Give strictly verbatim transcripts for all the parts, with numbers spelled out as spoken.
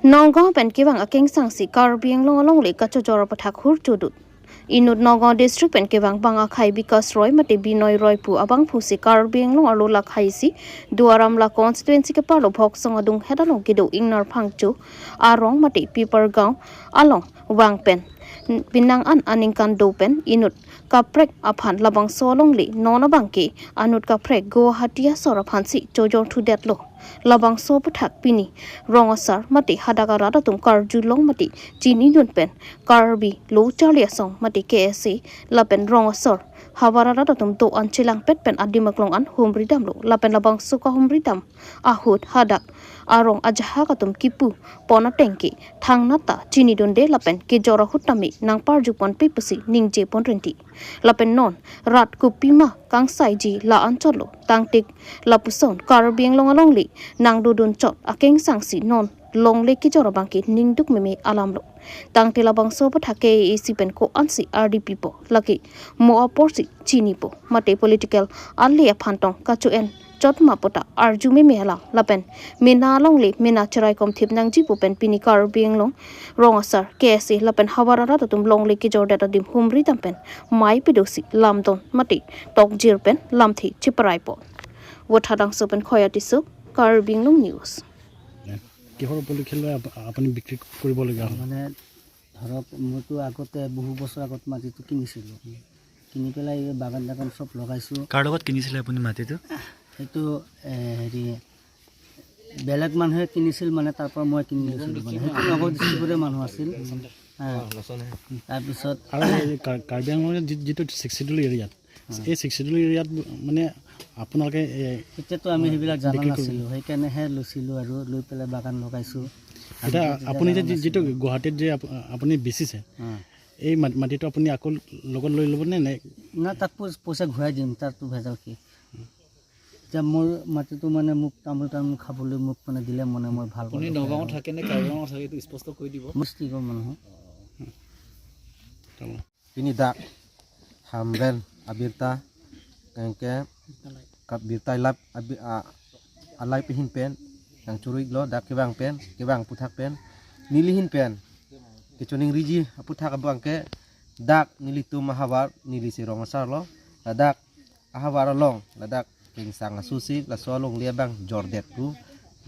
Nagaon pen kevang akengsangsi Karbi Anglong alongle kachojor aputhak hur chodut. Inut Nagaon District pen kevang bang akhei Bikas Roy mate Binoy Roy pu abangphusi Karbi Anglong arlo lakhai isi Duar Amla constituency kepalo Bhoksong adunghet along kedo ingnar Phangcho arong mate Pipargaon along vang pen penang an aningkan do pen inut kaprek aphan labangso alongle non abangke anut kaprek Guwahati asor aphansi chojor thudetlo. Labangso aputhak pini rong asar mate hadak arat atum karjulong mate chinidun pen Karbi Lo Charli Asong mate K S A lapen rong asar havar arat atum do-an chelangpet pen adim aklong an humridamlo lapen labangso kahumridam ahut hadak arong ajahak atum kipu pon atengke thangnat ta chinidunde lapen kejor ahut tame nangparju ponpe pusi ningje pon renti. Lapen non rat kopima kangsaiji la-an chotlo tangte lapuson Karbi Anglong alongle nangdodun chot akengsangsi non longle kejor abangke ningduk meme alamlo. Tangte labangso aputhak K A A C pen ko-ansi ardi pipo lake mo aporsi chinipo mate political ale aphan tong kacho-en chot ma puta arju meme alam lapen mena alongle mena cheraikom thip nangjipo pen pini Karbi Anglong rong asar K S A lapen havar arat atum longle kejordet adim humridam pen mai pedosi lamdon mate tokjir pen lamthe chiparaipo. Vothadangso pen Khoya Tisso, Karbi Anglong News. কিহৰ উপলক্ষে লৈ আপ- আপুনি বিক্ৰী কৰিবলগীয়া হ'ল? মানে ধৰক, মইতো আগতে বহু বছৰ আগত মাটিটো কিনিছিলোঁ। কিনি পেলাই এই বাগান চাগান চব লগাইছোঁ। কাৰ লগত কিনিছিলে আপুনি মাটিটো? সেইটো, এ, হেৰি, বেলেগ মানুহে কিনিছিল, মানে তাৰ পৰা মই কিনি লৈছিলোঁ। মানে সেইটো নগাঁও ডিষ্ট্ৰিক্টৰে মানুহ আছিল। হা। তাৰপিছত আৰু এই কা- কাৰ্বি আংলঙৰ যি- যিটো ছিক্স শ্বিডিউল এৰিয়াত, এই ছিক্স শ্বিডিউল এৰিয়াত মানে আপোনালোকে, এ, এতিয়াতো আমি সেইবিলাক জানা বিক্ৰী কৰিব? নাছিলোঁ, সেইকাৰণেহে লৈছিলোঁ আৰু লৈ পেলাই বাগান লগাইছোঁ। এতিয়া আগতে আপুনি যে জানা যি- যিটো নাছিলোঁ। গুৱাহাটীত যে আপ- আপুনি বেচিছে, হা। এই মা- মাটিটো আপুনি আকৌ লগত লৈ ল'বনে নে? না, তাক পই- পইচা ঘূৰাই দিম, তাততো ভেজাল কি? এতিয়া মোৰ মাটিটো মানে মোক তামোল তামোল খাবলৈ মোক মানে দিলে মানে মই ভাল আপুনি পালোঁ। নগাঁৱত থাকে নে কাৰ্বি আংলঙত থাকে, এইটো স্পষ্ট কৈ দিব। মই ডিষ্ট্ৰিক্টৰ মানুহ। Pini dak Hamren abirta, kengke kap birta ilap abi- a- alai pehin pen, nangchuriklo dak kevang pen, kevang aputhak pen, neli ahin pen kechoningriji aputhak abangke dak nelitum ahavar, neli si rong asar lo, ladak ahavar along, ladak Kengsang aso si laso alongle abang jordet pu,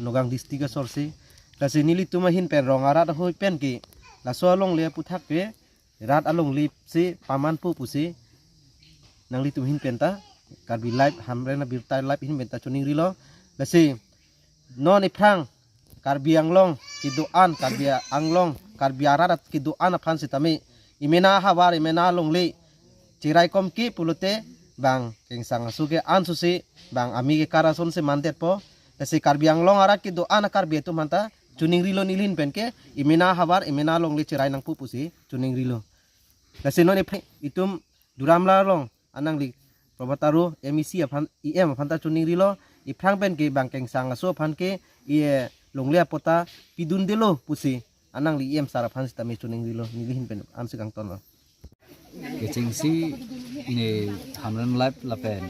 Nagaon district asor si. Lasi nelitum ahin pen rong arat ahoi pen ke laso alongle aputhak ke rat alongle si pamanpo pusi nanglitum ahin pen ta, Karbi Live, Hamren abirta Live ahin pen ta choningrilo. Lasi non ephrang Karbi Anglong kedo-an, Karbi Anglong, Karbi arat kedo-an aphan sitame, emena ahavar, emena alongle cheraikom ke pulote bang Kengsang aso ke anso si, bang ami ke karason si mandetpo. Lasi Karbi Anglong arat kedo-an Karbi atum aphanta choningrilo, neli ahin pen ke emena ahavar, emena alongle cherai nangpo pusi choningrilo. Lasi non ephrang itum Duar Amla along anangli Prabhat Taro M E C aphan, E M aphanta choningrilo, ephrang pen ke bang Kengsang aso aphan ke e longle apatta pidundelo pusi anangli E M sir aphan sitame choningrilo, neli ahin pen ansi kangtonlo. Kechengsi ne Hamren Live lapen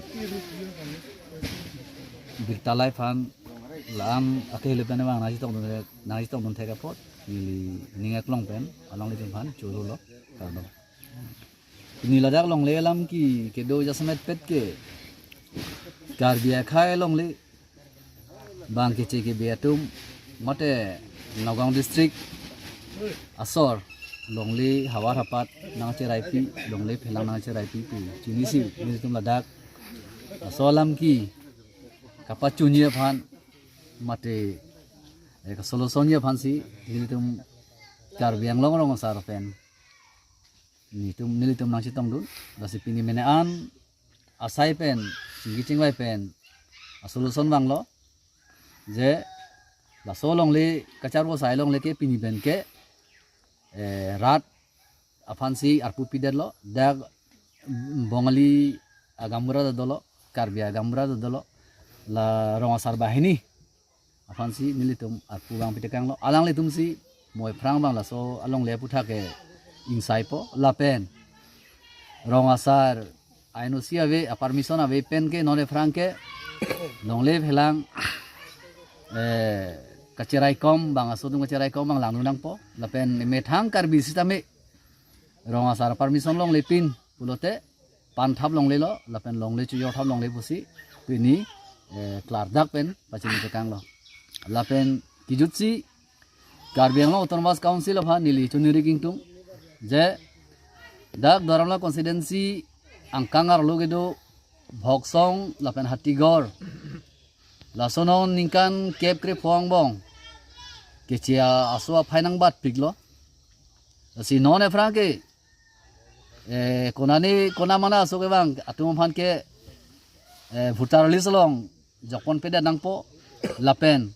Birta Live aphan la-an akehelo pen abang nangchetongdun, nangchetongdun thek apot neli ning aklong pen alanglitum aphan chorolo, kardom. Pini ladak longle alam ke kedo jasemet pet ke Karbi akhei alongle bang keche kebe atum mate Nagaon district asor longle havar hapat nangcheraipi, longle phelang nangcheraipi pu chinisi nelitum ladak laso alam ke kapachunji aphan mate, eh, kasolution ji aphan si nelitum Karbi Anglong rong asar pen nelitum, nelitum nangchetongdun. Lasi pini mena an asai pen, chingki chingvai pen asolution vanglo je laso longle kacharvo asai longle ke pini pen ke, eh, rat aphan si arpu pidetlo, dak Bongali agaonbura ta dolo, Karbi agaonbura ta dolo, la rong asar banghini aphan si nelitum arpu vangpi tekanglo. Alanglitum si mo ephrang bang laso alongle aputhak ke ingsaipo lapen rong asar I N O C ave, a permission ave pen ke non ephrang ke longle phelang, eh, kacheraikom abang, aso atum kacheraikom abang langdun nangpo. Lapen methang Karbi sitame rong asar permission longlepin pulote panthap longlelo, lapen longle chojorthap longle pusi pini, eh, klardak pen pachini tekanglo. Lapen kejutsi Karbi Anglong Autonomous Council aphan neli choningri kangtung je dak Duar Amla constituency angkang arlo kedo Bhoksong lapen Hatigor, laso non ningkan kep krepho angbong keche aso aphai nangbatpiklo. Lasi non aphrang ke, eh, konane kona mana aso kevang atum aphan ke, eh, voter list along jokponpedet nangpo, lapen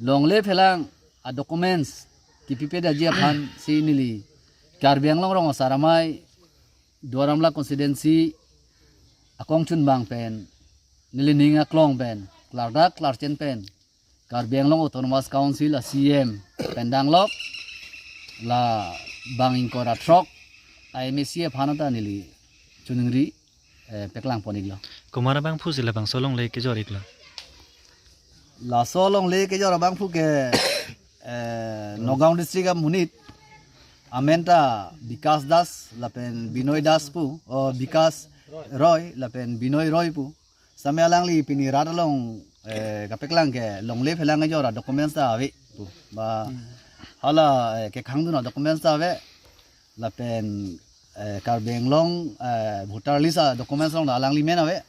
longle phelang a documents kepipedetji aphansi neli Karbi Anglong Rong Asar Amei Duar Amla constituency akongchunbang pen neli ning aklong pen klardak klarchen pen Karbi Anglong Autonomous Council a C E M pen danglok, la bang ingkoi ra throk a M A C aphan ta neli choningri, eh, peklangpon-iklo. Komat abangphusi labangso longle kejor-iklo? Laso longle kejor abangphu ke, eh, Nagaon district amonit amen ta Bikas Das lapen Binoy Das pu, o Bikas Roy lapen Binoy Roy pu. Same alangli pini rat along, eh, kapeklang ke longle phelang kejor a documents ta ave pu. Ba hala, eh, kekhangdun a documents ta ave. Lapen, eh, Karbi Anglong, eh, voter list a documents along ta alangli men ave.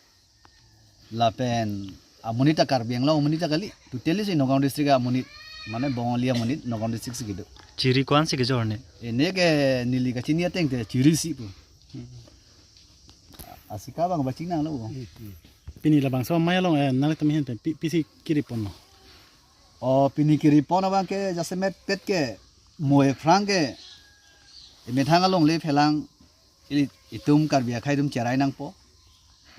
Lapen amonit ta Karbi Anglong amonit ta kali, totally si Nagaon district amonit, mane Bongali amonit Nagaon district si kedo. Chiri ko-ansi kejor ne? Ene ke neli kachini ateng te chiri si pu. Asika abang bachina lo. Pini labangso amei along, eh, nangli tame hen pen pi, pisi kiri ponlo? O, pini kiri pon abang ke jasemet pet ke mo aphrang ke methang alongle phelang ili itum Karbi akhei atum cherai nangpo.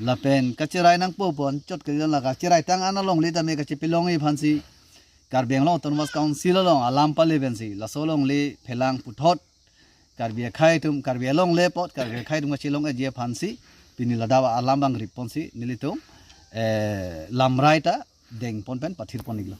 Lapen kacherai nangpo pu anchot ke la kacherai tang an alongle tame kachepelongji aphansi Karbi Anglong Autonomous Council along alam pale pensi laso longle phelang puthot Karbi akhei atum, Karbi alongle apot Karbi akhei atum kachelong-eji aphansi pini ladak alam abang ripponsi nelitum, eh, lamrai ta dengpon pen pathirpon-iklo.